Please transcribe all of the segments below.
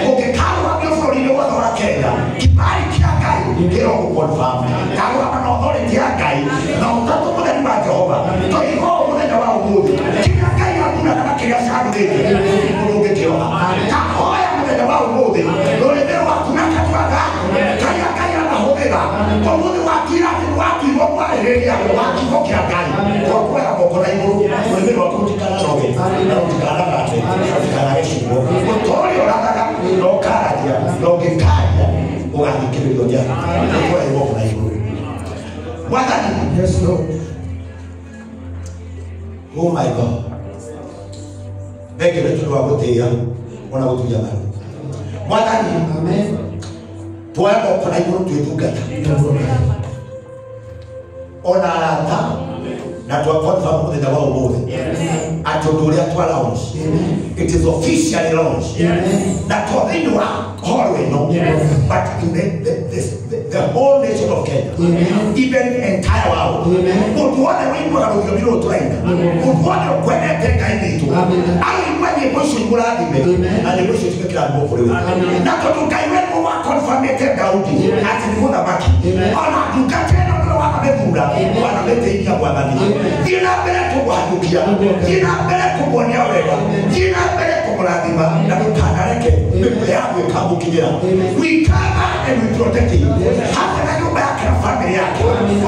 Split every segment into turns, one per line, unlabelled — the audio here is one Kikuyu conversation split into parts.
Ũngĩkarũgamio bũrũri-inĩ wothe wa Kenya, kibali kĩa Ngai kĩrogũconfirm. Karũgama na authority ya Ngai na ũtatũ mũtheru wa Jehova. Tũigo mũthenya wa ũmũthĩ kĩrĩa Ngai athuraga na kĩrĩa acagũrĩte mũndũ ũngĩkĩoha. Kahoya mũthenya wa ũmũthĩ rũrĩmĩ rwaku na kanua gaku karĩa Ngai anahũthĩra ũmũthĩ watuĩra atĩ nĩwatuirwo mwarĩrĩria wa kiugo kĩa Ngai. Twakuoya moko na igũrũ rũrĩmĩ rwaku rũtikananoge na rũtikanagate na rũtikanage ciugo. Ũtũũre ũrathaga na ũkaragia na ũngĩkaria ũgathikĩrĩrio nĩ andũ. Twakuoya moko na igũrũ. Mwathani.
Yes, Lord.
Oh my God. Thengio nĩ tondũ wa gũtĩĩa ona gũturia maru. Mwathani.
Amen.
Tuoya moko na igũrũ twĩ ndungata ona arata na twa confirm mũthenya wa ũmũthĩ atĩ ũndũ ũrĩa twa launch, it is officially launched, na to thĩinĩ wa hall ĩno, but in the whole nation of Kenya, even entire world. Mũndũ wothe wĩiguaga rũthiomi rũrũ tũraina, mũndũ wothe ũkwendete Ngai witũ aroigua nyĩmbo icio imũrathime na nyĩmbo icio ituĩke kĩrathimo kũrĩ we. Na tondũ Ngai we nĩwe waconfirmĩte Daudi atĩ nĩ mũthamaki, ona ndungata ĩno nĩwe wanamĩthura, wanamĩteithia. Mwathani, thiĩ na mbere kũmũhanyũkia, thiĩ na mbere kũmuonia wega, thiĩ na mbere kũmũrathima na ndũkanareke mĩguĩ yaku ĩkamũkinyĩra. We cover and we protect him hamwe na nyũmba yake na family yake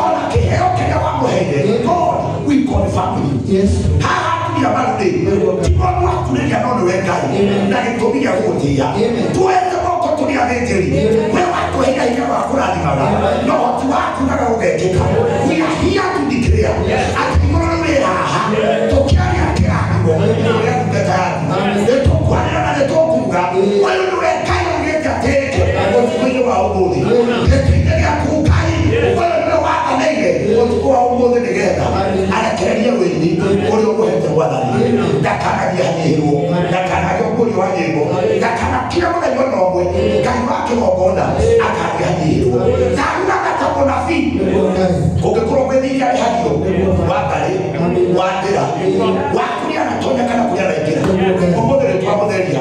ona kĩheo kĩrĩa wamũheire. God, we confirm you.
Yes.
Haha atumia marurĩ ti mũndũ waturĩria no nĩwe Ngai na gĩtũmi gĩa gũgũtĩĩa. Tuoete moko tũrĩ athĩnjĩri, we watũheire hinya wa kũrathimaga na ũhoti wa kugaga gũgekĩka. We are here to declare atĩ igũrũ rĩu wĩ haha tũkĩaria kĩrathimo kũrĩa ndungata yaku nĩtũkwarĩra na nĩtũkuga ũyũ nĩwe Ngai augĩte atĩrĩke ũtukũ-inĩ wa ũmũthĩ gĩtĩ-inĩ gĩaku. Ngai, ũyũ nĩwe wathanĩire ũtukũ wa ũmũthĩ nĩgetha arekererie wĩini ũrĩa ũmũhete. Mwathani, ndakananyihanyihĩrwo, ndakanage ũkũria wa nyĩmbo, ndakanakira mũthenya ona ũmwe. Ngai wa kĩgongona akanyihanyihĩrwo ndarugaga ta mũnabii kũngĩkorwo gwĩthiria rĩhagio wa mbarĩ wa ndĩra wa kũrĩa anatonya kana kũrĩa anaingĩra. Ũmũthĩ nĩ twamũtheria.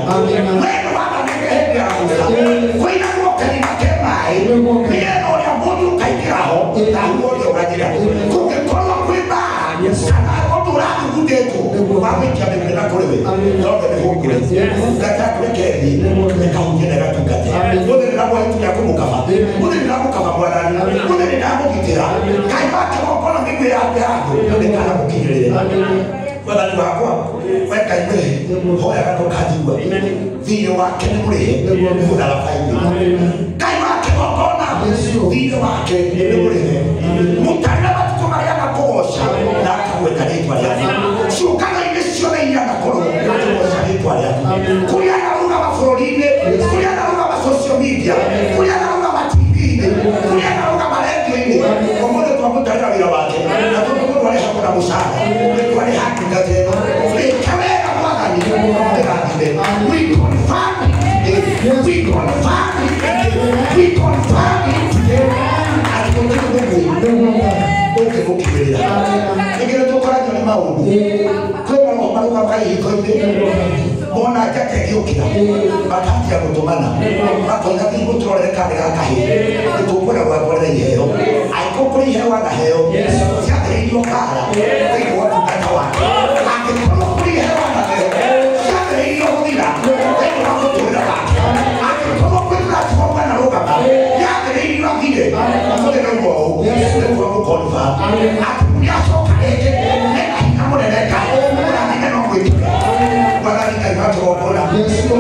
We nĩ wathanĩte hĩndĩ ya Musa kũinagwo karima ke maĩ nĩgetha ũrĩa mũndũ ũkaingĩra ho tahuo ũrĩa ũranyĩra. Kũngĩkorwo kwĩ mbara kana ũndũ ũrathugundĩtwo wa gũikia mĩguĩ na kũrĩ we yothe mĩhũngũre ngata kũreke ĩthiĩ ĩkahunjia na ĩgatungate. Mũthĩ nĩ ndamũhe kũmũkaba, mũthĩ nĩ ndamũkaba. Mwathani, mũthĩ nĩ ndamũgitĩra. Ngai wa kĩgongona, mĩguĩ ya andũ ndĩkanamũkinyĩrĩre. Mwathani wakwa, we Ngai we hoyaga ndũkanjigua, thirĩ wake nĩ mũrĩhe mũtharaba-inĩ. Ngai wa kĩgongona, thirĩ wake nĩ mũrĩhe. Mũtarĩre matukũ marĩa akakũgoca na akagweta rĩtwa rĩaku ciũngano-inĩ ciothe iria anakorwo akĩgoca rĩtwa rĩaku, kũrĩa anarũgama bũrũri-inĩ, kũrĩa anarũgama social media, kũrĩa anarũgama TV-inĩ, kũrĩa anarũgama rendio-inĩ. Ũmũthĩ twamũtarĩra wĩra wake na tondũ mũndũ arĩhagwo na mũcara nĩ twarĩha ndungata ĩno. Ĩka wega Mwathani, ndĩrathime. We confirm it today. We confirm it today. We confirm it today atĩ gũtirĩ mũguĩ ũngĩmũkinyĩrĩra. Ningĩ nĩ tũkoragio nĩ maũndũ kwĩ maroho marũgamaga ihingo-inĩ mona njata ĩgĩũkĩra makanjia gũtũmana makoiga thiĩ mũtũrorere karĩ ga kahĩĩ nĩtũkwenda gwatwarĩra iheo. Angĩkorwo kũrĩ iheo anaheo ciathĩrĩirio mbara thĩinĩ wa ũtungata wake, angĩkorwo kũrĩ iheo anaheo ciathĩrĩirio gũthira thĩinĩ wa mũtũrĩre wake, angĩkorwo kwĩ platform anarũgama yathĩrĩirio athire, ũmũthĩ nĩguo ũũ nĩtwamũconfirm atĩ nĩacoka rĩngĩ ena hinya mũnene. Ngai ũrathime no mwĩkĩre. Mwathani Ngai wa kĩgongona,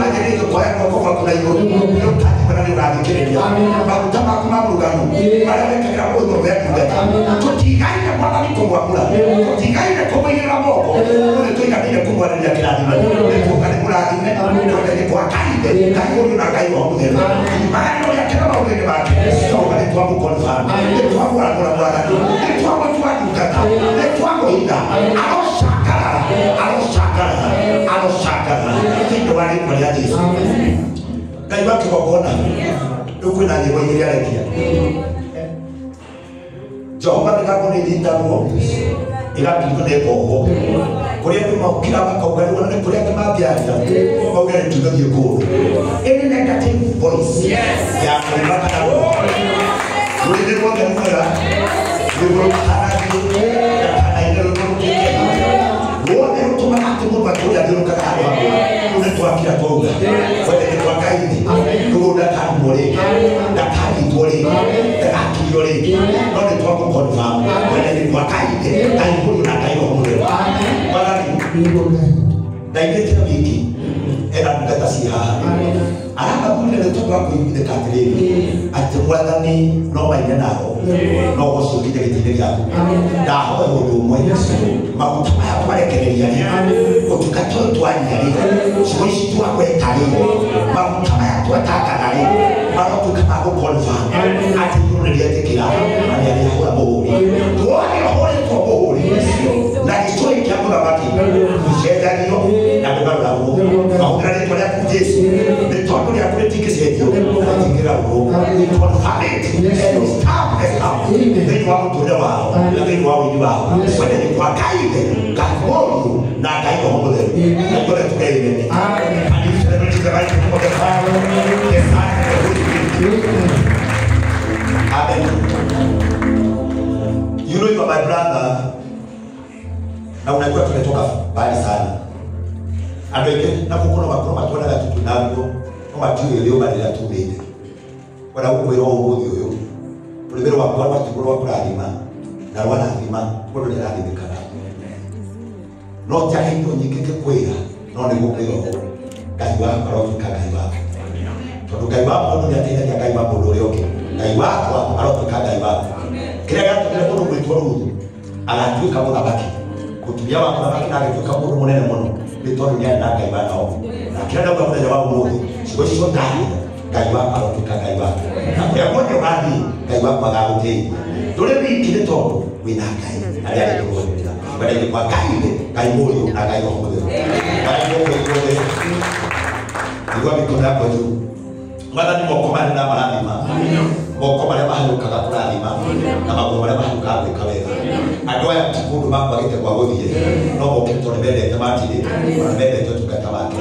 anjĩrĩire kuoya guoko gwaku na igũrũ nĩũkanjigua na nĩũrathikĩrĩria maguta maku ma mũrugano marĩa mekagĩra mũndũ rĩa ndungata. Tũtigaire Mwathani kũmwamũra, tũtigaire kũmũigĩrĩra moko, rĩu nĩtũiganĩire kũmwarĩria kĩrathimo. Nĩtuoka nĩ mũrathime tondũ nĩ kwa Ngai Ngai mũriũ na Ngai Roho Mũtheru. Magano rĩake na maũndũ-inĩ make, Jehova, nĩtwamũconfirm, nĩtwamũramũra. Mwathani, nĩtwamũtua ndungata, nĩtwamũhitha. Arocangarara, arocangarara, arocangarara thĩinĩ wa rĩtwa rĩa Jesu. Ngai wa kĩgongona, rĩu kwĩna nyĩmbo igĩrĩ arekia Jehova mĩgambo nĩ ĩnyitagwo ĩgakinywo nĩ ngohwo kũrĩa andũ maukira makauga rĩu ona nĩ kũrĩa angĩ mangĩaria mauge nĩ tũgathiĩ kũndũ ĩndĩ nĩ voice ya kũrĩma kana rũrĩmĩ ruothe rugaga rwĩmbo rũtanathiĩ na kanaine rwĩmbo rũtuĩke ruothe rũtũmaga atĩ mũndũ atũũre athiũrũrũkaga handũ hamwe rũu nĩ twakira twauga wendete kwa Ngai thĩ rũu ndakarumwo rĩngĩ ndakanyitwo rĩngĩ ndagakinyio rĩngĩ no nĩ twagũ-confirm wendete kwa Ngai thĩ Ngai Mũriũ na Ngai Roho Mũtheru. Mwathani ndaigĩte wiki ena ndungata ciĩ haha aramathurire nĩ tondũ wa kũiguithĩka atĩrĩrĩ atĩ Mwathani no maine nao no ũcio nginya gĩtĩ-inĩ gĩaku. Ndahoya ũndũ ũmwe maguta maya twarekereria rĩ ũtungata ũyũ twaria rĩ ciugo ici twagweta rĩ maguta maya twatangatha rĩ marotuĩka ma gũ-confirm atĩ igũrũ nĩrĩetĩkĩra na nĩarĩhũra mũhũri tuone ũhũrĩtwo mũhũri na gĩcũrĩ kĩa mũthamaki gĩcenjagio na kũgarũragwo mahũthĩra rĩtwa rĩaku Jesũ nĩ tondũ rĩaku rĩtingĩcenjio na rĩtingĩgarũrwo. Confirm it and stamp the stamp thĩinĩ wa mũtũrĩre wao na thĩinĩ wa ũini wao wendete kwa Ngai Ithe Ngai Mũriũ na Ngai Roho Mũtheru. Na ithuothe tuge amen. And you celebrate the right of the Father, the Son, and the Holy Spirit. Amen. You know you are my brother na unajua tumetoka mbali sana. Andũ aingĩ na gũkũ no makorwo matuonaga tu twĩnaruo no matiũĩ rĩũma rĩrĩa tumĩte. Wenda gũkwĩra ũmũthĩ ũyũ rũrĩmĩ rwakwa rwatigwo rwa kũrathima na rwarathima mũndũ nĩarathimĩkaga no njage indo nyingĩ ngĩkwĩra no nĩ gũkwĩra ũũ Ngai wakwa arotuĩka Ngai waku tondũ Ngai wa mũndũ nĩateithagia Ngai wa mũndũ ũrĩa ũngĩ. Ngai wakwa arotuĩka Ngai waku. Kĩrĩa gĩatũmire mũndũ gwĩtwo Ruthu agatuĩka mũthamaki mũtumia wa mũthamaki na agĩtuĩka mũndũ mũnene mũno nĩ tondũ nĩarĩ na Ngai wa Naomi. Na kĩrĩa ndauga mũthenya wa ũmũthĩ ciugo icio ndaria Ngai wakwa arotuĩka Ngai waku na kũrĩa guothe ũgathiĩ Ngai wakwa agagũteithia. Ndũrĩ wiki nĩ tondũ wĩna Ngai na nĩarĩ kũrũgamĩrĩra wendete kwa Ngai Ithe Ngai Mũriũ na Ngai Roho Mũtheru. Ngai gũkũ ithuothe igua mĩkono yakwa juu. Mwathani moko maya nĩndamarathima moko marĩa mahanyũkaga kũrathima na magũrũ marĩa mahanyũkaga gwĩka wega. Andũ aya ti kũndũ makwagĩte gwa gũthiĩ no mokĩte tondũ nĩmendete Martin ona nĩmendete ũtungata wake.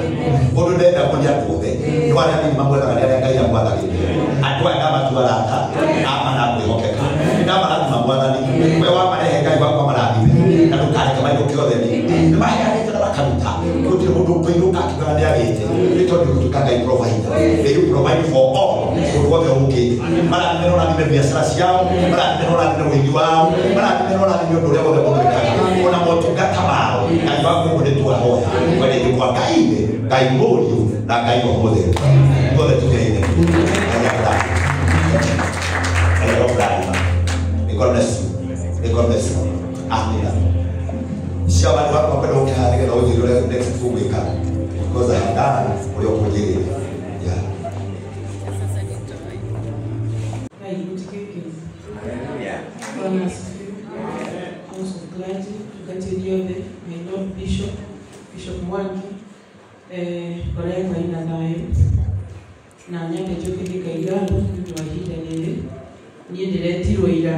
Mũndũ ndendagwo nĩ andũ othe no arĩa anini mamwethaga nĩ arĩa Ngai amwathagĩria. Andũ aya ndamatua arata ama na kwĩhokeka nĩndamarathima Mwathani we wamarehe Ngai wakwa marathime na ndũkareke mainũke ũtheri. Nĩmaheanĩte na makaruta gũtirĩ mũndũ ũkũinũka akiugaga nĩagĩte nĩ tondũ gũtuĩka Ngai provider. May you provide for all ũndũ wothe ũkĩte. Marathime na ũrathime biacara ciao marathime na ũrathime ũigi wao marathime na ũrathime ũndũ ũrĩa wothe mũndũ ekaga ona motungata mao. Ngai waku ũguo nĩtwahoya wendete kwa Ngai Ithe Ngai Mũriũ na Ngai Roho Mũtheru. Ithuothe tuge amen. Ngai akũrathime. Ngai arokũrathima. May God bless you. May God bless you. Amen. Cia bandu wakwa kwenda gũke haha nĩgetha ũnjĩre ũrĩa next tũgwĩka because I have done ũrĩa ũkũnjĩrĩte. Yeah.
Bwana asifiwe. House of Clergy, tungatĩri othe, my Lord Bishop, Bishop Mwangi, ngoro yakwa ĩna thayũ na nyambe njokerie Ngai ngatho nĩ ũndũ wa ihinda rĩrĩ. Niĩ ndĩretirwo ira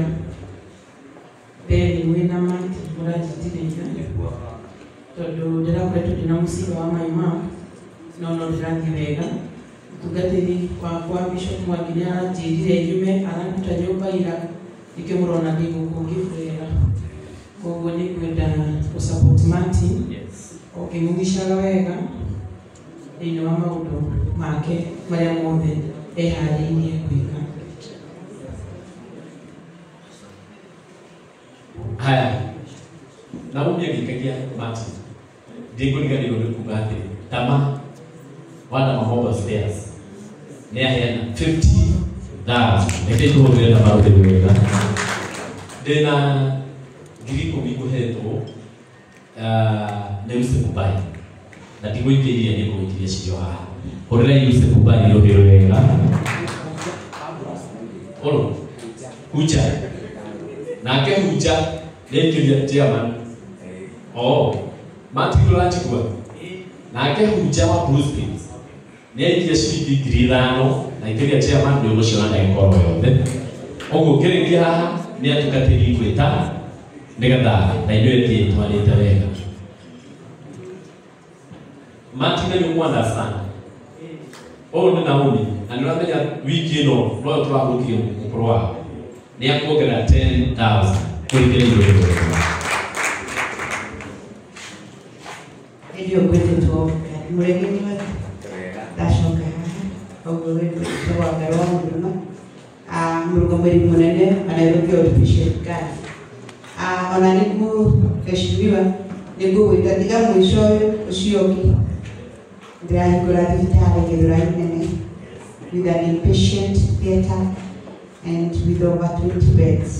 Beni mwĩna Martin mũranjĩtire ira tondũ ndĩrakoretwo ndĩna mũciba wa my mom no no ndĩrathiĩ wega. Mũtungatĩri wakwa Bishop Mwangi nĩaranjĩrire njume aranduta nyũmba ira nĩkĩo mũrona ndĩ gũkũ ngĩburera. Koguo nĩngwenda gũ-support Martin ũkĩmũgicaga wega thĩinĩ wa maũndũ make marĩa mothe eharĩirie gwĩka.
Haya, Naomi agĩikagia Martin ndikũriganĩrwo nĩ kuga atĩrĩ tama wana mahomba stairs nĩaheana 50,000 reke tũhũthĩre na marũthĩrĩ wega. Ndĩna 10,000 ngũhetwo nĩ Yusuf Bai na ndigũikĩirie nĩ ngũgũikĩria cirio haha. Hũrĩra Yusuf Bai rũhĩ wega. Oro Huja nake Huja nĩaikĩria chairman. Oh, Martin ũranjigua nake Huja wa Bruce Springs nĩaikia ciringi 5,000 na ikĩria chairman nĩ ũgũciona ndagĩka oro yothe. Ũguo ngĩrĩkia haha nĩ atungatĩri ngwĩta nĩgetha na inyuĩ thiĩ twarĩte wega. Martin nĩ ũmũ understand Ũyũ nĩ Naomi na nĩ ũramenya wiki ĩno noyo tũrahũrũkirie mũkũrũ wao. Nĩ akuongerera 10,000 kũringana igũrũ rĩu.
Ndio gwĩtĩtwo mũregi mwega ndacoka haha ũguo gwĩtwo Wangarĩ wa Mũrĩma, mũrũgamĩrĩri mũnene wa Nairobi Outpatient Girls. Ona nĩguo mheshimiwa nĩngũgwĩta tiga mũico ũyũ ũcio ũngĩ ndĩrahingũra thibitarĩ Gĩthũrai nene with an inpatient theatre and with over 20 beds.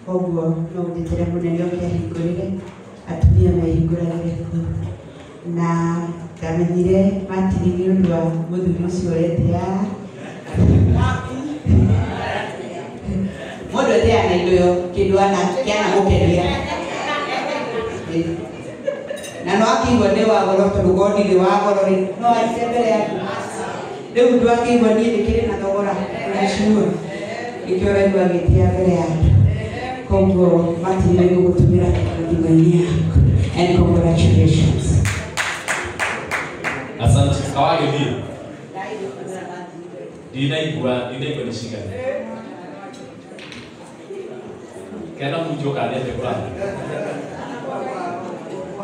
Koguo no ũnjĩtĩre mũnene ũke ahingũrĩre atumia mehingũragĩre kũu. Na ndamenyire Martin nĩ ũndũ wa mũthuri ũcio ũretea mũndũ eteaga na indo kĩndũ kĩanamũkenia na no akĩigua nĩ wa goro tondũ gondirĩ wa goro rĩ no arute mbere yaku rĩu ndwakĩigua niĩ nĩkĩrĩ na thogora mheshimiwa nĩkĩo ũraigua agĩtĩa mbere yaku. Koguo Martin nĩ ngũgũtũmĩra thimũ-inĩ yaku and congratulations.
Asante. Kawagĩthiĩ ndinaigua nĩ cigana kena munjo kanete kũrathiĩ.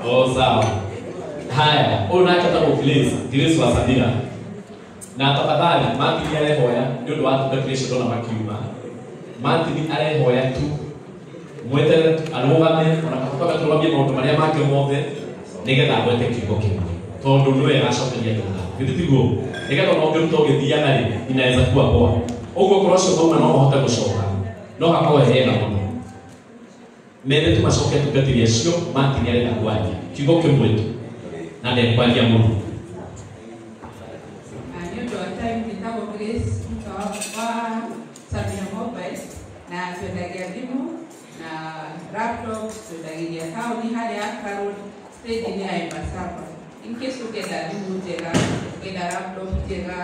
Oh, sawa. Haya, ũyũ nake etagwo Grace, Grace wa Samira. Na tafadhali Martin arehoya nĩ ũndũ wa atungatĩri acio ndona makiuma. Martin arehoya tu mweterere tu arũgame ona kaba tũrũgamie maũndũ marĩa make mothe nĩgetha agwete kiugo kĩmwe tondũ nĩwe aracokeria ngatho. Githĩ tiguo? Nĩgetha ona ũngĩruta ũgĩthiaga rĩ inaweza kuwa poa. Ũguo korwo acio mauma no mahote gũcoka no hakorwo he hega mũno. Mere tu macoke atungatĩri acio Martin arenda kwaria kiugo kĩmwe tu na ndekwaria mũno.
Nĩ ũndũ wa time njĩtagwo Grace mũka wa Samia Mobile na twendagia thimũ na laptop twendagĩria taũni harĩa Accra Road stage-inĩ ya Embassava. In case ũngĩenda thimũ njega, ũngĩenda laptop njega,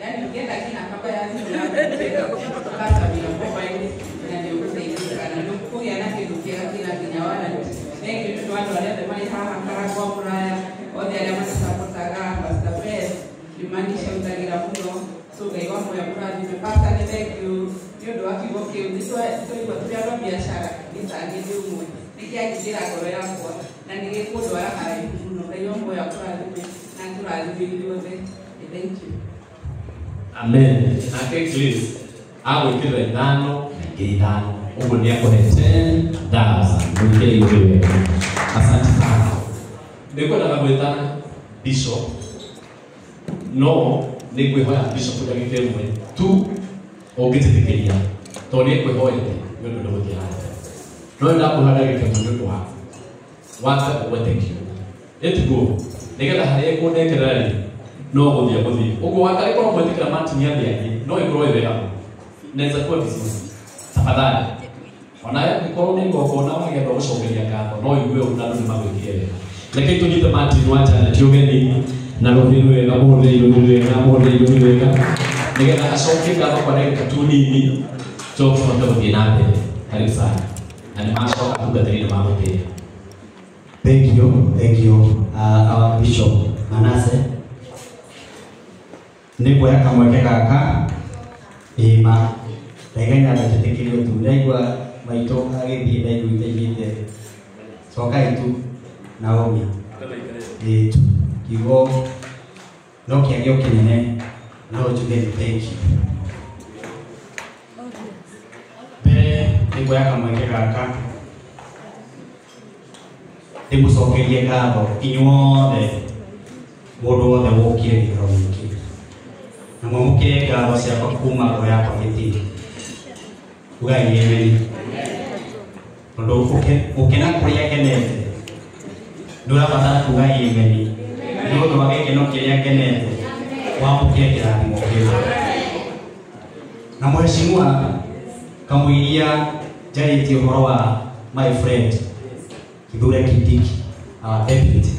yani ũngĩenda nginya kamba ya thimũ yaku njega, ũka Samia Mobile na nĩ ũgũteithĩka na nĩ ũkũgĩa na kĩndũ kĩega kĩna nginya warranty. Thank you nĩ ũndũ wa andũ arĩa othe marĩ haha Karangwa Mũraya, othe arĩa matũcapotaga, Pastor Beth, Kimani utagira mũno so Ngai wa muoyo mũrathime. Pastor nĩ thank you nĩ ũndũ wa kiugo kĩu nĩ twaigua tũrĩ andũ a biacara gĩcangĩ nĩ ũmwe nĩ kĩangĩra ngoro yakwa na nĩ gĩkũndwara haraihu mũno. Ngai wa muoyo akũrathime na atũrathime ithuothe. Thank you.
Amen. Nake Grace agwĩkĩrĩra ithano na ingĩ ithano ũguo nĩ akũhe 10,000 mwĩkĩre igũrũ wega. Asante sana. Nĩngwendaga gwĩta Bishop no nĩ ngwĩhoya Bishop ndagĩka ĩmwe tu ũngĩtĩtĩkĩria tondũ nĩ ngwĩhoete nĩ ũndũ ndũgũthiĩ na mbere. No ndakũhe ndagĩka ĩmwe nĩ ũndũ waku wambe ũgwete kiugo ĩtiguo nĩgetha harĩa ĩkũnengerera rĩ no gũthiĩ gũthiĩ ũguo wakarĩkorwo mwĩtĩkĩra Martin athiĩ no ĩkorwo ĩ wega mũno naweza kuwa vizuri. Tafadhali ona ĩkorwo nĩ igongona wagenda gũcokeria ngatho no igue ũguo na andũ nĩ magwĩkire wega. Reke tũnyite Martin wa Janet ũgeni na rũhĩ rwega mũhũrĩre irũhi rwega mũhũrĩre irũhi rwega nĩgetha acokie ngatho kwa ndagĩka tu nini tũhote gũthiĩ na mbere. Karibu sana na nĩ macoka atungatĩri nĩ magũtĩĩa.
Thank you, our Bishop Manasseh. Nĩ kuoya kamweke gaka ĩma ndaiganya njĩtĩkĩrio tu ndaigua maitũ agĩthiĩ ndaigua itaigĩte cokai tu Naomi ĩĩ tu kiugo no kĩagĩo kĩnene no njuge nĩ thank you. Mbere nĩ kuoya kamweke gaka ndĩmũcokerie ngatho inyuothe mũndũ wothe wokire gĩikaro gĩkĩ na mwamũkĩre ngatho ciakwa kuma ngoro yakwa gĩtĩo. Ugai amen. Tondũ gũkena kũrĩa ngenete nĩ ũrabatara kuga amen nĩ ũndũ wa gĩkeno kĩrĩa ngenete wamũkĩre kĩrathimo kĩu. Na mheshimiwa kamũiria njarĩtie ũhoro wa my friend Kithure Kindiki, our deputy,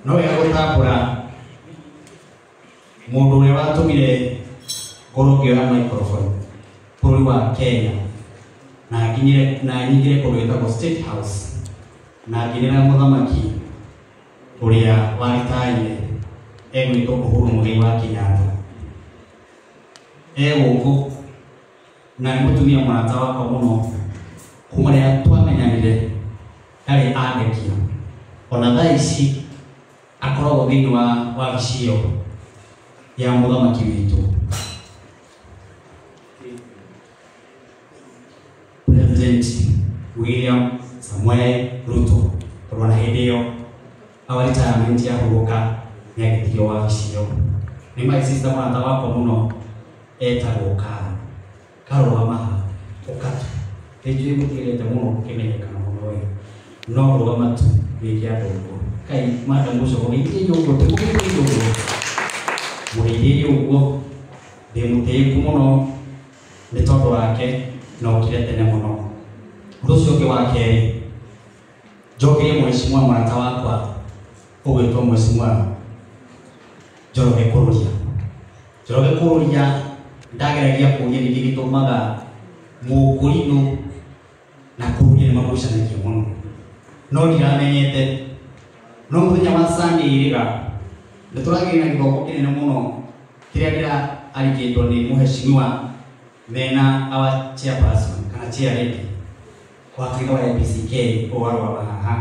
no wega gũtambũra mũndũ ũrĩa watũmire ngorwo ngĩoya microphone bũrũri wa Kenya na nyingĩre kũndũ gwĩtagwo State House na nginĩra mũthamaki ũrĩa waritaire egwĩtwo Uhuru Muigai wa Kenyatta. Egũkũ na nĩ mũtumia mũrata wakwa mũno kuma rĩrĩa twamenyanire ndarĩ andekia ona thaa ici akoragwo thĩinĩ wa wabici ĩyo ya mũthamaki witũ President William Samuel Ruto tondũ ona hĩndĩ ĩyo our retirement yahurũka nĩagĩtigio wabici ĩyo. Nĩ my sister mũrata wakwa mũno etagwo Karo. Karũgama haha ũkatu nĩnjũĩ mũtigĩrĩte mũno gũkĩmenyekana mũno we no rũgama tu wĩke andũ ũguo kai madam ũcio mũgeithĩrie ũguo tũmũgeithĩrie ũguo mũgeithĩrie ũguo ndĩ mũtĩĩku mũno nĩ tondũ wake na okire tene mũno. Ũndũ ũcio ũngĩ wa kerĩ njokerie mheshimiwa mũrata wakwa ũgwĩtwo mheshimiwa Njoroge Kũrũria. Njoroge Kũrũria ndageragia kũria nĩkĩ gĩtũmaga mũkũrinũ na kũrũria nĩ magucanagia mũno no ndiramenyete no mũthenya wa Sunday ĩrĩga nĩ tũragĩire na gĩthomo kĩnene mũno kĩrĩa ndĩraarikĩtwo nĩ mheshimiwa mena our chairperson kana chair lady wa kanitha wa ABCK ũwarũgama haha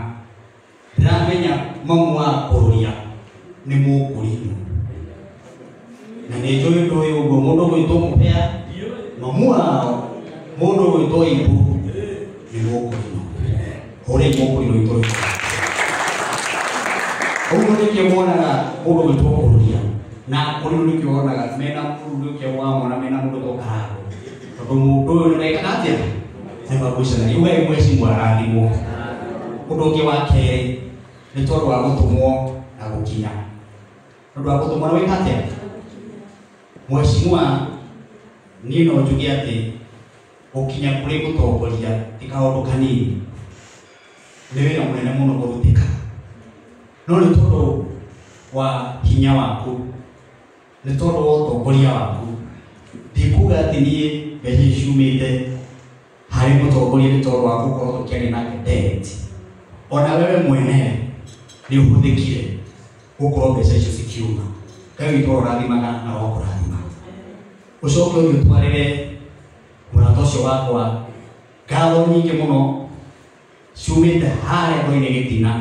ndĩramenya mamu wa Kũrũria nĩ mũkũrinũ na nĩ njũĩ ũndũ ũyũ ũguo mũndũ ũgwĩtwo Mũhĩa mamu wao mũndũ ũgwĩtwo Ibu nĩ mũkũrinũ hũrei mũkũrinũ witũ ũguo nĩkĩo muonaga mũndũ ũgwĩtwo Kũrũria na kũrinũ nĩkĩo wonaga mena mũndũ nĩkĩo wamona mena mũndũ ũgwĩtwo Karangũ tondũ mũndũ ũyũ nĩmekaga atĩa nĩ magucanagia ugai mheshimiwa arathimwo. Ũndũ ũngĩ wa kerĩ nĩ tondũ wa gũtũmwo na gũkinya tondũ wa gũtũmwo na gwĩka atĩa mheshimiwa niĩ no njuge atĩ gũkinya kũrĩ gũtongoria ti kaũndũ kanini nĩ wĩra mũnene mũno kũrutĩka no nĩ tondũ wa hinya waku nĩ tondũ wa ũtongoria waku ndikuga atĩ niĩ mbeca ici ciumĩte harĩ mũtongoria nĩ tondũ wa gũkorwo tũkĩaria nake direct ona wewe mwene nĩ ũhũthĩkire gũkorwo mbeca icio cikiuma Ngai witũ ũrathimaga na wakũrathima ũcoke ũthiĩ ũtwarĩre mũrata ũcio wakwa ngatho nyingĩ mũno ciumĩte harĩa ngoro-inĩ gĩtina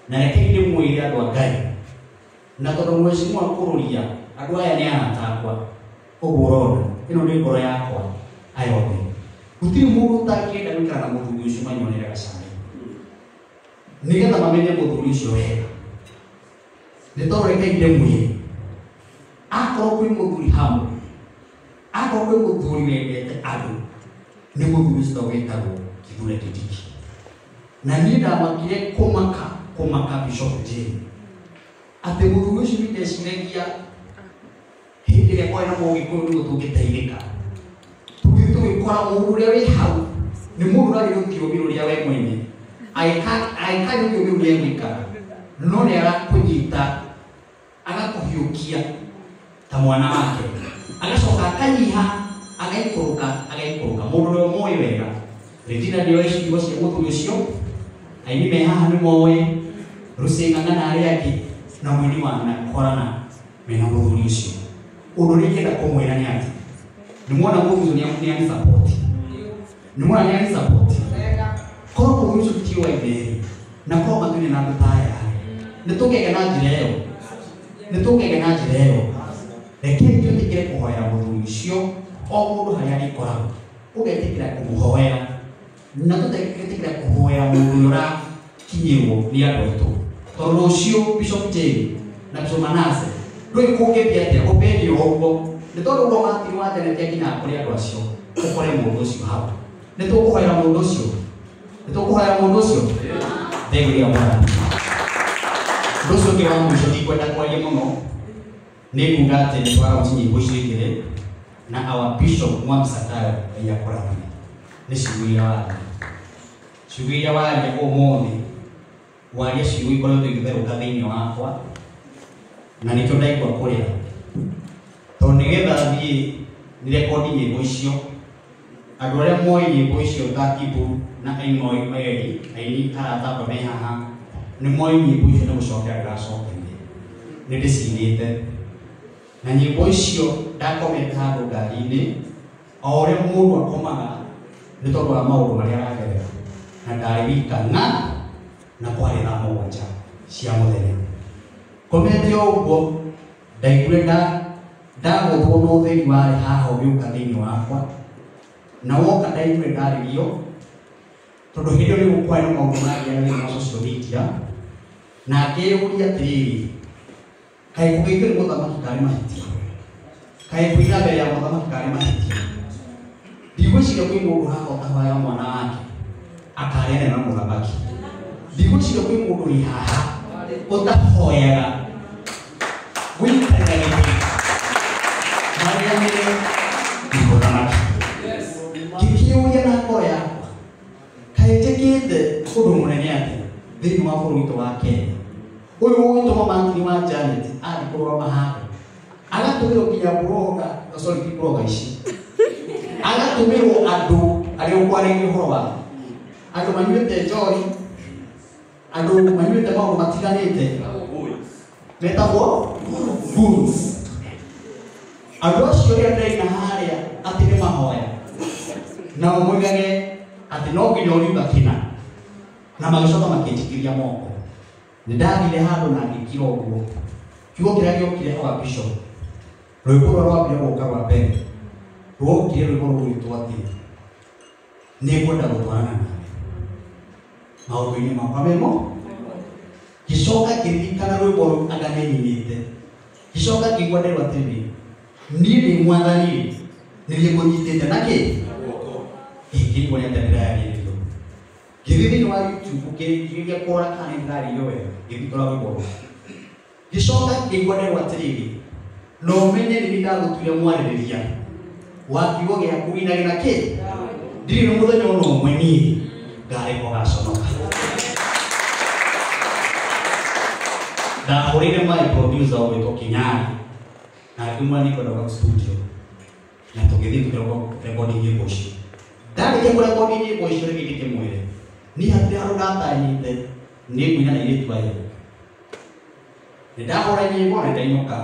na reke ndĩmwĩre andũ a Ngai na tondũ mheshimiwa Kũrũria andũ aya nĩ arata akwa ũguo ũrona ĩno nĩ ngoro yakwa aya othe gũtirĩ mũndũ ũtangĩenda gũikara na mũthuri ũcio manyuanĩre gacai nĩgetha mamenye mũthuri ũcio wega nĩ tondũ reke ndĩmwĩre akorwo kwĩ mũthuri hamwe akorwo kwĩ mũthuri wendete andũ nĩ mũthuri ũcio wĩtagwo Kithure Kindiki na niĩ ndamakire kũmaka Bishop Jane atĩ mũthuri ũcio nĩ ndeciragia hĩndĩ ĩrĩa kwarĩ na mũgĩkũyũ nĩguo tũngĩteithĩka tũgĩthiĩ tũgĩkora mũndũ ũrĩa wĩ hau nĩ mũndũ ũrarĩ rũthiomi rũrĩa we mwene agĩka rũthiomi rũrĩa egwĩkaga no nĩ arakũnyita agakũhiũkia ta mwana wake agacoka akanyiha agaikũrũka agaikũrũka mũndũ ũrĩa ũmũĩ wega Regina nĩoĩ ciugo cia mũthuri ũcio aini me haha nĩ moĩ Rucing'ang'a na arĩa angĩ na mũini wa Korana mena mũthuri ũcio ũndũ ũrĩa ingĩenda kũmwĩra nĩ atĩ nĩ mwona mũthuri nĩ anisupport nĩ mwona nĩ anisupport korwo mũthuri ũcio ti wa itheri na korwo matũire na andũ ta aya nĩ tũkĩgĩa na njĩra ĩyo nĩ tũkĩgĩa na njĩra ĩyo reke twĩtĩkĩre kũhoera mũthuri ũcio o mũndũ harĩa arĩkoragwo ũgetĩkĩra kũmũhoera na tũtetĩkĩra kũhoera mũndũ ũrĩa ũrakinyĩrwo nĩ andũ aitũ tondũ rũciũ Bishop Jane na Bishop Manase ndũĩ kũngĩthiĩ atĩa gũpendio ũguo nĩ tondũ ũguo Martin wa Janet akinyaga kũrĩ andũ acio ũkore mũndũ ũcio hau nĩ tũkũhoera mũndũ ũcio nĩ tũkũhoera mũndũ ũcio thenguo Mwathani. Ũndũ ũcio ũngĩ wa mũico ndikwenda kwaria mũno nĩ kuga atĩ nĩ twaraunci nyĩmbo icio igĩrĩ na our Bishop Mwami Zakayo Ngai akũrathime nĩ ciugo iria waria ciugo iria waria ũmũthĩ waria ciugo ikoretwo igĩtherũka thĩinĩ wakwa na nĩkĩo ndaigua kũrĩra tondũ nĩgetha thiĩ nĩ rekondi nyĩmbo icio andũ arĩa moĩ nyĩmbo icio ta Ibu na aini Maeri aini arata akwa me haha nĩ moĩ nyĩmbo icio nĩ gũcokera ndĩracokeire nĩ ndĩcinĩte Na nyĩmbo icio ndakomete handũ ngari-inĩ o ũrĩa mũndũ akomaga nĩ tondũ wa maũndũ marĩa aragerera na ndarĩ wika na kwarĩ thaa mũgwanja cia mũthenya komete o ũguo ndaiguire ndagũthwo na ũtheri warĩ haha ũgĩũka thĩinĩ wakwa na woka ndaiguire ndarĩrio tondũ hĩndĩ ĩyo nĩguo kwarĩ na maũndũ maragia thĩinĩ wa social media na ngĩyũria atĩrĩrĩ kaĩ kũgeithio nĩ mũthamaki karĩ mahĩtia kaĩ kũina mbere ya mũthamaki karĩ mahĩtia ndigwĩciria kwĩ mũndũ haha ũtahoyaga mwana wake akarĩane na mũthamaki ndigwĩciria kwĩ mũndũ wĩ haha ũtahoyaga gũikarĩra gĩtĩ marĩanĩre na mũthamaki ngĩkĩũria na ngoro yakwa kaĩ njĩkĩte ũndũ mũnene atĩa thĩinĩ wa bũrũri witũ wa Kenya ũyũ ũgwĩtwo Martin wa Janet athiĩ kũrũgama handũ agatũmĩrwo nginya blogger sorry ti blogger ici agatũmĩrwo andũ arĩa ũkwarĩria ũhoro wao andũ manyuĩte njohi andũ manyuĩte maũndũ matiganĩte metagwo goons andũ acio rĩrĩa ndĩraina harĩa atĩ nĩ mahoya na ũmoigage atĩ no nginya ũriuga kĩna na magĩcoka makĩnjikĩria moko nĩ ndathire handũ na ngĩkira ũguo kiugo kĩrĩa gĩokire hawa bishop rwĩmbo rũrĩa rwambire gũka rwa mbere rwokire rwĩmbo rũgwĩtwo atĩ nĩngwenda gũtwarana nawe maũndũ-inĩ makwa memo ngĩcoka ngĩririkana rwĩmbo rũu anga nĩnyinĩte ngĩcoka ngĩigua nderwo atĩrĩrĩ niĩ ndĩ mwathani nĩ niĩ ngũnyitĩte na kĩ ngĩigua nĩ atĩa ndĩrayarĩrĩrio ngĩthiĩ thĩinĩ wa YouTube ngĩgeria kũrora kana nĩ ndĩrarĩrio wega ngĩthikũra rwĩmbo rũu ngĩcoka ngĩigua nderwo atĩrĩrĩ no ũmenye nĩ niĩ ndagũtuire mwarĩrĩria wa kiugo gĩaku inage na kĩ ndirĩ na mũthenya ona ũmwe niĩ ngarĩko gaconoka ndahũrĩire my producer ũgwĩtwo Kinyari na ngĩmwĩra nĩngwenda gũka studio na tũgĩthiĩ tũkĩrekodi nyĩmbo icio ndarĩkia kũrekodi nyĩmbo icio rĩngĩ ndĩkĩmwĩre niĩ hatirĩ handũ ndatanyĩte nĩ ngũina na airĩtu aya nĩ ndahũra nyĩmbo na ndainũka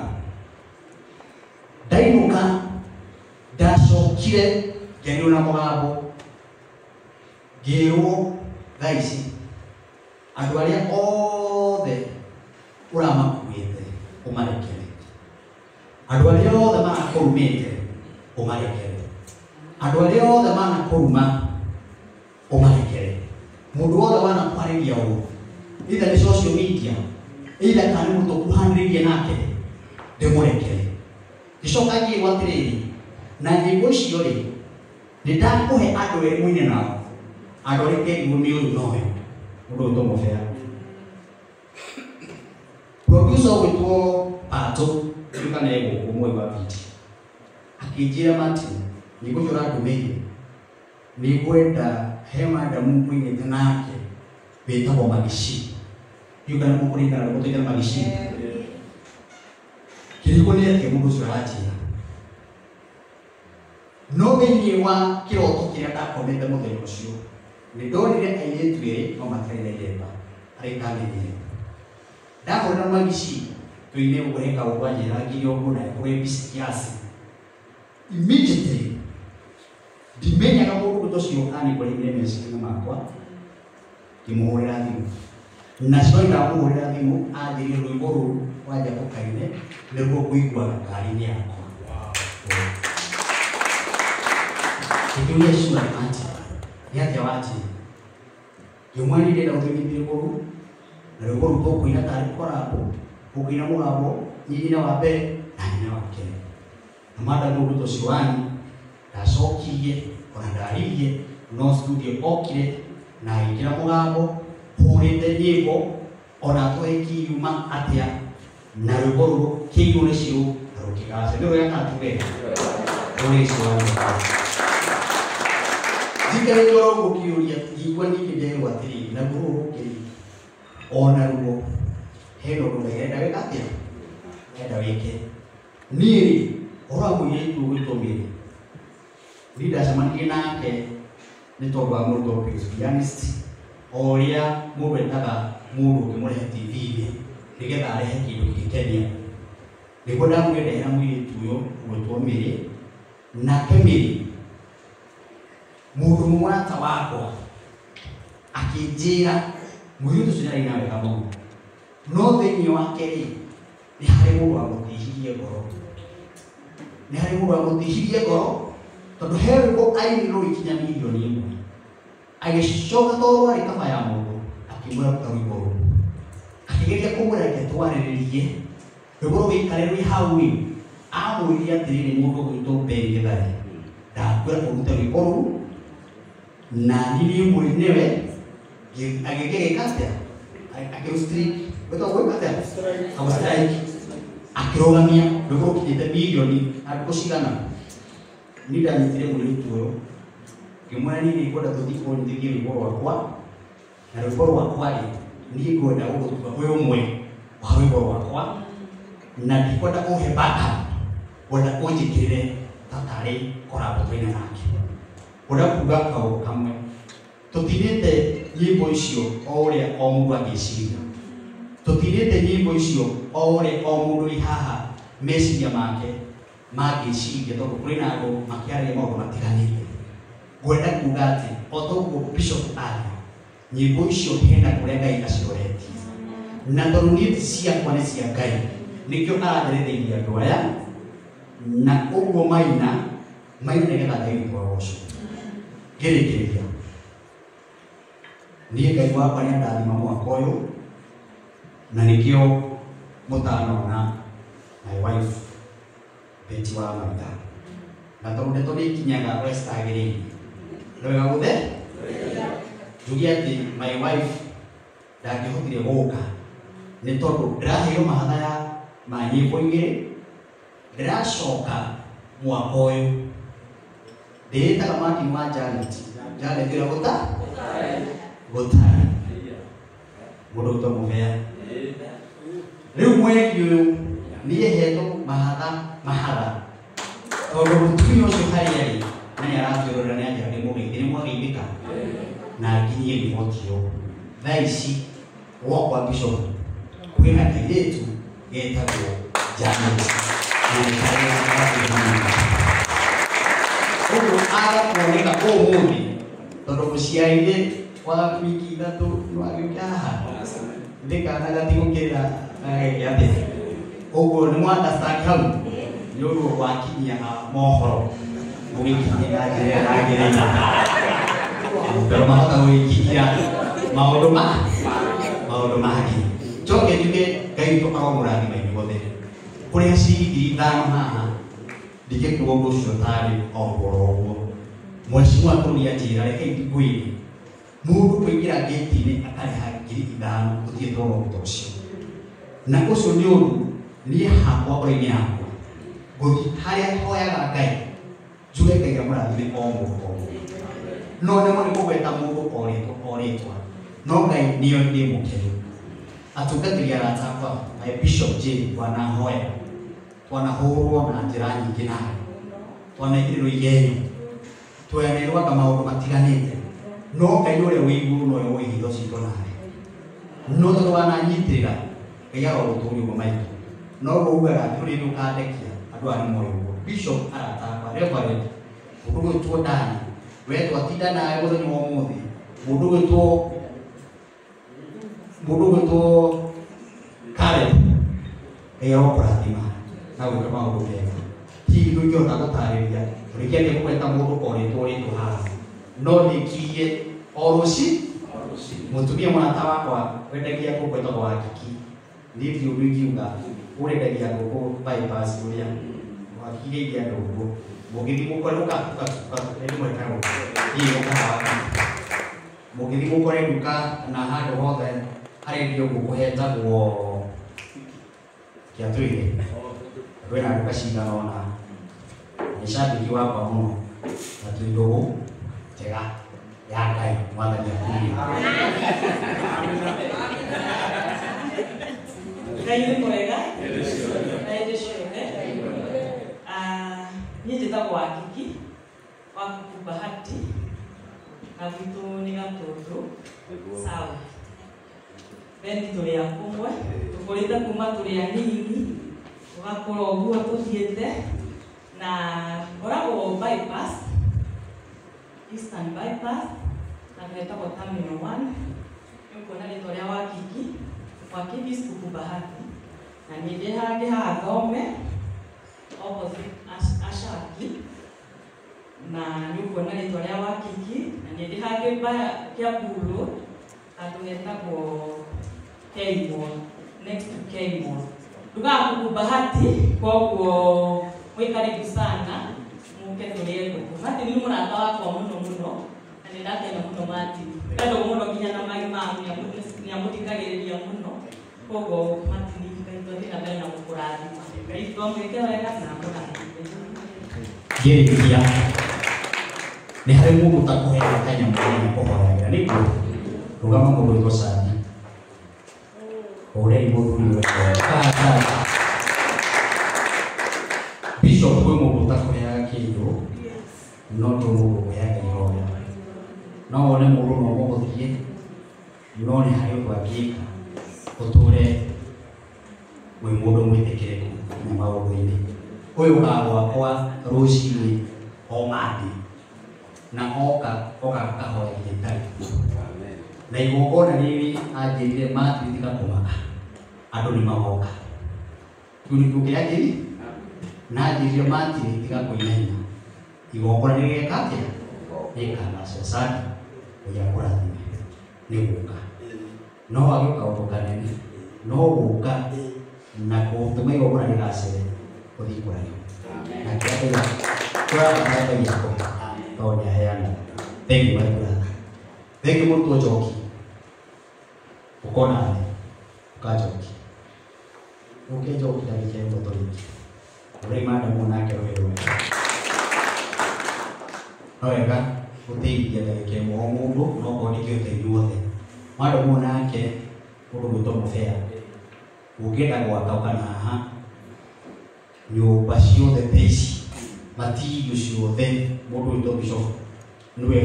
ndainũka ndacokire ngĩario na mũgambo ngĩrwo thaa ici andũ arĩa othe ũramakuĩte ũmarekere andũ arĩa othe marakũrumĩte ũmarekere andũ arĩa othe manakũruma ũmarekere mũndũ wothe wanakwarĩria ũũ either nĩ social media either kana nĩ mũndũ ũkuhanĩrĩirie nake ndĩmũrekere ngĩcoka ngĩrwo atĩrĩrĩ na nyĩmbo icio rĩ nĩ ndakũhe andũ erĩ mũine nao andũ arĩa kerirwo nĩ ũyũ nowe mũndũ ũyũ tũmũbea producer ũgwĩtwo Patũ ndiũĩ kana e gũkũ mũĩ wa video akĩnjĩra Martin nyĩmbo icio ũrandũmĩire nĩ ngwenda he madamu mũinĩte nake wĩtagwo Magici ndiũĩ kana mũkũririkana rwĩmbo tũinĩte na Magici kĩrĩko nĩ atĩa mũndũ ũcio aranjĩra no thĩinĩ wa kĩroto kĩrĩa ndakomete mũthenya ũcio nĩ ndonire airĩtu erĩ no matirĩ na iremba arĩa itamenyire ndahũrĩra Magici tũine ũguo he kaũndũ anjĩra nginya ũguo na kũrĩ mbici kiasi immediately ndimenyaga mũndũ ũcio anĩkoreire meciria makwa ngĩmũhũrĩra thimũ na cio ndamũhũrĩra thimũ anjĩrire rwĩmbo rũu wanja tũkaine nĩruo ngũiguaga ngari-inĩ yakwa ngĩkĩũria sure Martin nĩ atĩa wanjĩra ngĩmwĩra niĩ ndĩrenda ũtũinithie rwĩmbo rũu na rwĩmbo rũu tũkũina tarĩ korabo ũkũina mũgambo niĩ nyina wa mbere na nyina wa kerĩ na madam ũgwĩtwo Ciwani ndacokirie ona ndaririe no studio okire na agĩkĩra mũgambo hũrĩte nyĩmbo ona tũĩkiuma atĩa na rwĩmbo rũu rũkĩinwo nĩ Ciũ na rũkĩgacĩra nĩ wega kana ti wega rũrĩ Ciwani njikarĩte oro ũguo ngĩũria ngĩigua ningĩ nderwo atĩrĩrĩ naruo rũrũ rũngĩ ona ruo hena ũndũ Ngai arenda wĩka atĩa arenda wĩke niĩ rĩ ũhoro wa mũirĩtu ũgwĩtwo Mary niĩ ndacemanirie nake nĩ tondũ wa mũndũ pianist o ũrĩa mũndũ etaga mũndũ ũngĩmũrehe TV-inĩ nĩgetha arehe kĩndũ kĩngĩkenia Nĩguo ndamwire ndehera mũirĩtu ũyũ ũgwĩtwo Mary, nake Mary mũndũ mũrata wakwa akĩnjĩra mũirĩtu ũcio nĩaraina wega mũno, no thĩinĩ wake rĩ nĩ harĩ mũndũ wamũtihirie ngoro, nĩ harĩ mũndũ wamũtihirie ngoro tondũ he rwĩmbo ainirwo ikinya mirioni 1 agĩcoka tondũ rwarĩ kaba ya mũndũ akĩmwĩra ruta rwĩmbo rũu, akĩgeria kũmwĩra reke twarĩrĩrie rwĩmbo rũu gĩikare rwĩ hau ĩ, amwĩrire atĩrĩrĩ mũndũ ũgwĩtwo Ben Gĩthare ndakwĩra ũrute rwĩmbo rũu na niĩ niĩ mwenyewe agĩgĩka atĩa, akĩrũ-strike, gwĩtagwo gwĩka atĩa, agũ-strike, akĩrũgamia rwĩmbo rũkinyĩte mirioni na ndukũ cigana. Niĩ ndanyitire mũirĩtu ũyũ ngĩmwĩra niĩ nĩngwenda tũthiĩ ũnyitithie rwĩmbo rwakwa, na rwĩmbo rwakwa rĩ niĩ ngwenda gũgũtua wĩ ũmwe wa rwĩmbo rwakwa, na ndikwenda ũhe backup, ngwenda ũnjĩkĩrĩre ta tarĩ collab twĩna nake. Ngwenda kuga kaũndũ kamwe, tũtinĩte nyĩmbo icio o ũrĩa o mũndũ angĩciria, tũtinĩte nyĩmbo icio o ũrĩa o mũndũ wĩ haha meciria make mangĩciria, tondũ kũrĩ na andũ makĩaragia maũndũ matiganĩte. Ngwenda kuga atĩ o ta ũguo Bishop aria, nyĩmbo icio hena kũrĩa Ngai aciroretie, na tondũ niĩ ti ciakwa nĩ cia Ngai, nĩkĩo aranjarĩrĩirie andũ aya na ũguo maina maina nĩgetha Ngai witũ agocwo. Ngĩrĩkĩrĩria, niĩ Ngai wakwa nĩandathima mwaka ũyũ, na nĩkĩo mũtanona my wife Betty wa Maitha, na tondũ ndeto nĩikinyaga ũrĩa citagĩrĩire, nĩ wega gũthe njuge atĩ my wife ndangĩhotire gũka nĩ tondũ ndĩraheirwo mahatha ya ma nyĩmbo 2, ndĩracoka mwaka ũyũ ndĩĩtaga Martin wa Janet, Janet ũrĩa gũtarĩ mũndũ ũgwĩtwo Mũhea. Rĩu mweri ũyũ niĩ hetwo mahatha tondũ mũtumia ũcio harĩa arĩ na nĩaratwĩrorera nĩanjĩra ndĩmũgeithie, nĩmwageithĩka na nginyie riboti ĩyo. Thaa ici gwakwa Bishop kwĩna kairĩtu getagwo Janet na nĩ karĩa ũguo aga kuoneka ũmũthĩ tondũ mũciarire wa wiki 3 nĩwagĩũka haha thĩ kana gatigũkĩrĩra gageke atĩa. Ũguo nĩ mwa-understand hau nĩ ũndũ wakinyia mohoro mũgĩkinyie na njĩra ĩrĩa yagĩrĩire, tondũ mahota gũgĩkinyia maũndũ mangĩ. Njoke njuge Ngai witũ aromũrathima inyuothe. Kũrĩha ciringi 5,000 haha ndingĩkuo ũndũ ũcio tarĩ o ũguo ũguo. Mheshimiwa Tony anjĩra reke ngwĩre, mũndũ kũingĩra gate-inĩ akarĩha 5,000 tũtirĩ tuona ũndũ ta ũcio, na ũcio nĩ ũndũ niĩ hakwa ngoro-inĩ yakwa ngũthiĩ harĩa hoyaga Ngai njuge Ngai amũrathime o mũndũ o mũndũ, no nemwo nĩ kũgweta mũndũ o rĩtwa o rĩtwa, no Ngai nĩo ndĩ mũkenu. Atungatĩri arata akwa my Bishop J twanahoya, twanahũrwo na njĩra nyingĩ nawe, twanaigĩrĩrwo igenyo, twanerwo maũndũ matiganĩte, no Ngai ũrĩa wĩ igũrũ nowe ũĩ hitho citũ nawe, no tondũ wananyitĩrĩra Ngai arogũtũria ũguo maitũ, no ũguo ugaga atĩ rĩrĩ ũkandekia andũ aya nĩ moĩ ũguo. Bishop arata akwa Reverend mũndũ ũgwĩtwo Dani, we twatinda nawe mũthenya wa ũmũthĩ, mũndũ ũgwĩtwo Caleb, Ngai arokũrathima na gwĩka maũndũ mega. Hihi ndũngĩhota gũtarĩria tondũ kĩambia kũgweta mũndũ o rĩtwa rĩtwa haha, no ndĩkirie o rũci mũtumia mũrata wakwa wendagia ngũkũ etagwo Wakiki, niĩ ndirĩ ũndũ ingiuga, ũrendagia ngũkũ bypass ũrĩa Wakiki geithia andũ ũguo, mũngĩthiĩ mũkore mũngĩthiĩ mũkore nduka kana handũ hothe harendio ngũkũ hetagwo Kĩatũire, kwĩna nduka cigana ũna, nĩ cambĩki wakwa mũno na twĩ ndũgũ njega ya Ngai mwathani akurie.
Ngai nĩ mwega na hĩndĩ ciothe. Niĩ njĩtagwo Wakiki wa Kuku Bahati na gwitũ nĩ Gatũndũ South. Bendi tũrĩ a kũmwe, tũkũrĩte kuma tũrĩ anini,
Tũgakũra ũguo tũthiĩte na ngoragwo bypass, Eastern bypass, na twetagwo Terminal 1. Nĩũkuona rĩtwa rĩa Wakiki, Wakiki Skuku Bahati. Na niĩ ndĩ hangĩ haha Thome, opposite Ashaki. Na nĩũkuona rĩtwa rĩa Wakiki, na niĩ ndĩ hangĩ Kiambu Road, handũ hetagwo K-Mall, next to K-Mall. Ndugaga Kuku Bahati, koguo mwĩ karibu sana, mũke tũrĩe ngũkũ. Martin nĩ mũrata wakwa mũno mũno, na nĩ ndakena mũno Martin. Ndendwo mũno nginya na mai mamu, nĩamũthikagĩrĩria mũno. Koguo Martin, Ngai twathiĩ na mbere na gũkũrathima. Ngai twamwĩke wega na amũrathime.
Ngĩrĩkia nĩ harĩ mũndũ ũtakũheaga kanyamũ nginya kũhoyagĩra nĩguo rũgama mũndũ wĩtwo Sandi ũrei mũthuri wetwo Bishop kwĩ mũndũ ũtakũheaga kĩndũ no kwĩ mũndũ ũkũheaga ihoya no wone mũndũ no mũgũthiĩ no nĩ harĩ ũndũ angĩka ũtũre wĩ mũndũ mwĩtĩkĩrĩku na maũndũ-inĩ ũyũ ũkaga gwakwa rũcinĩ o Monday na oka oka akahoya ihinda itarĩ na igongona rĩrĩ anjĩrire Martin tiga kũmaka andũ nĩ magoka kĩu nĩkĩo kĩrĩa anjĩrire na anjĩrire Martin tiga kũinaina igongona rĩgeka atĩa rĩkagaca Sandi ũrĩa akũrathime nĩ gũka no wage kaũndũ kanene no gũka na gũtũma igongona rĩgacĩre ũthiĩ kũraihu na kĩrĩa kũrabatara Ngai akũhe tondũ nĩaheanaga. Thank you my brother. Thank you mũrutwo Njoki ũkona thĩ ũka Njoki ũke Njoki ndagĩka ĩmwe tũrĩkie ũrĩa madam nake rũĩ rwega no wega gũteithia ndagĩka ĩmwe o mũndũ no korwo ndingĩhota inyuothe madam nake mũndũ gwĩtwo Mũbea ũngĩenda gwaka ũka na haha nyũmba ciothe ta ici matirio ciothe mũndũ wĩtwo Bishop nĩwe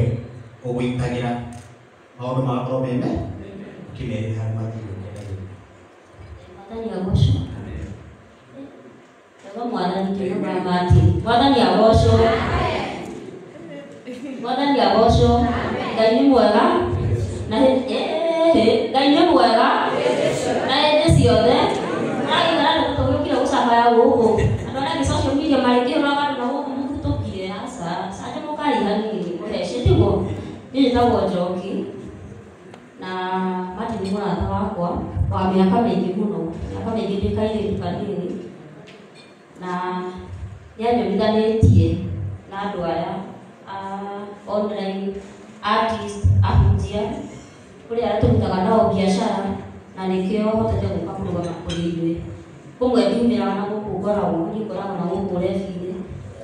ũgũitagĩra maũndũ magakorwo meme ũkĩmerĩra harĩa matirio ũkĩenda
Mwathani agocwo. Ego mwathani kĩũga Martin. Mwathani agocwo. Mwathani agocwo. Ngai nĩ mwega. Na Ngai nĩ mwega. Na hĩndĩ ciothe. Mũragĩikara nĩ tũgĩũkire gũcabaya gũkũ. Andũ arĩa angĩ social media marĩkĩhũraga andũ na gũkũ mũthutũkire. Aca, canja mũkarĩha nini mũhece tiguo. Niĩ njĩtagwo Njoki. Na Martin nĩ mũrata wakwa wa mĩaka mĩingĩ mũno, mĩaka mĩingĩ ndĩ kairĩtu kanini. Na nĩanyonithanĩtie na andũ aya a online artist, ahunjia, kũrĩ arĩa tũrutaga nao biacara na nĩkĩo hotete gũka kũrũgama kũrĩ ithuĩ. Kũmwe ndiumĩraga na gũkũ ngoragwo, niĩ ngoragwo na gũkũ rebi-inĩ.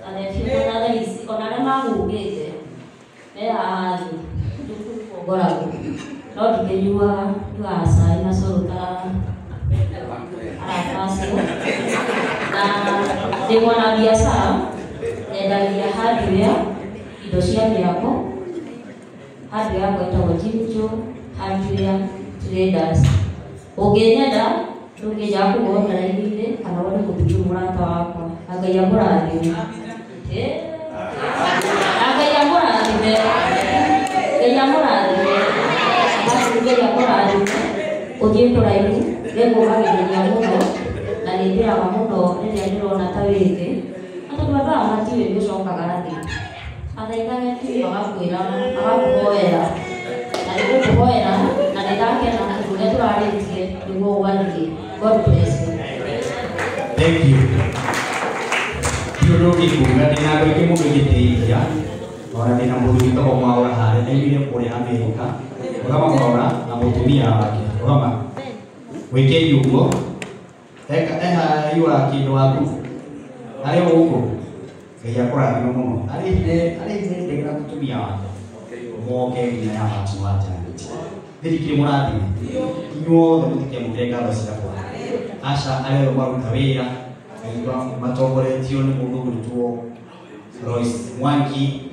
Na rebi ona thaa ici, ona arĩa magũkĩte me haha thĩ, nĩkuo ngoragwo. No ndingĩnyuaga, nyuaga cai na cũrũ ta arata acio. Na ndĩ mwana biacara, nyendagia hardware, indo cia mĩako. Hardware yakwa ĩtagwo Jimjo Hardware Traders. Ũngĩnyenda, ndũngĩnjaga kũgũra online-inĩ kana wone mũthuri mũrata wakwa. Na Ngai amũrathime. Na Ngai amũrathime. Ngai amũrathime. Ngai amũrathime. Ũthiĩ kũraihu, nĩngũmagĩrĩria mũno na nĩndĩraga mũno rĩrĩa ndĩrona ta wĩ thĩ. Na tondũ andũ aya matiũĩ nĩ ũcokaga thĩ. Athaithage tu magakwĩra, magakũhoera. Na nĩngũkũhoera na nĩndakena ũndũ ũrĩa tũrarĩtie nĩguo gwathiĩ. God bless you.
Thank you. Nĩ ũndũ ũngĩ kuga ndĩna andũ aingĩ mũno ingĩteithia ona ndĩna mũthuri wĩtagwo Mwaũra harĩa aumire kũrĩa Amerika Rũgama Mwaũra na mũtumia wake rũgama wĩkei ũguo eha yua kĩndũ waku arĩ gũkũ Ngai akũrathime mũno arĩhire ndege na mũtumia wake moke nginya ya Martin wa Janet thirikiri mũrathime inyuothe mũtikĩamũkĩre ngatho ciakwa aca arĩa othe maruta wĩra matongoretio nĩ mũndũ ũgwĩtwo Royce Mwangi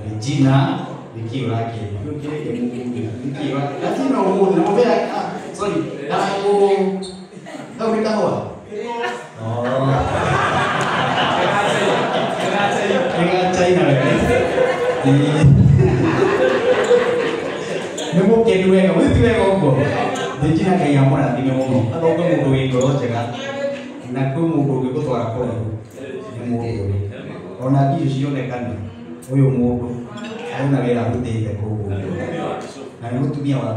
Regina nĩkĩĩ ũrakĩenda kĩu kĩrĩke nĩkĩĩ ũrakĩenda ũmũthĩ na mũbea sorry kau nĩ kahũa Nĩ China wega. Nĩ mũkeni wega, mũthi wega ũguo. Thĩnjina Ngai amũrathime mũno. Athonge mũndũ wĩ ngoro njega. Na kwĩ mũndũ ũngĩgũtwara kũraihu. Nĩ mũndũ ũyũ. Ona mbia cionekane. Ũyũ mũndũ arĩ na wĩra arutĩte kũu ũguo. Na nĩ mũtumia wa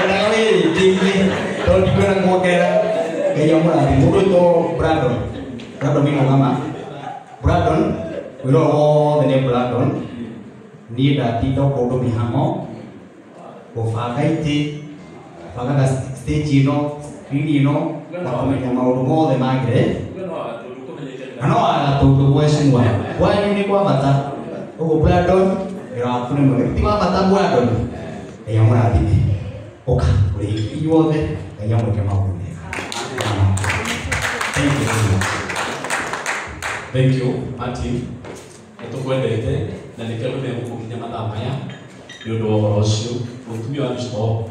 Ona wĩrĩkĩirie tondũ ndikwenda kuongerera. Ngai amũrathime. Mũndũ wĩtwo Brandon. Brandon nĩ mũgama. Brandon wĩra wothe nĩ Brandon. Niĩ ndatinda kũndũ mĩhang'o gũbanga itĩ, bangaga stage ĩno, screen ĩno, na kũmenya maũndũ mothe magĩre. Na no agatũndũ gwecimwa. Kwanyu nĩ kwa bata. Ũguo Brandon, wĩra waku nĩ mwega. Ti wa bata Brandon. Ngai amũrathime. Ũka ũrĩki inyuothe, Ngai amwĩke maũndũ mega. Thank you very much.
Thank you, Martin. Nĩtũkwendete na nĩkĩo andũ megũkũkinya mathaa maya nĩ ũndũ wa ũhoro ũcio. Mũtumia wa Bishop.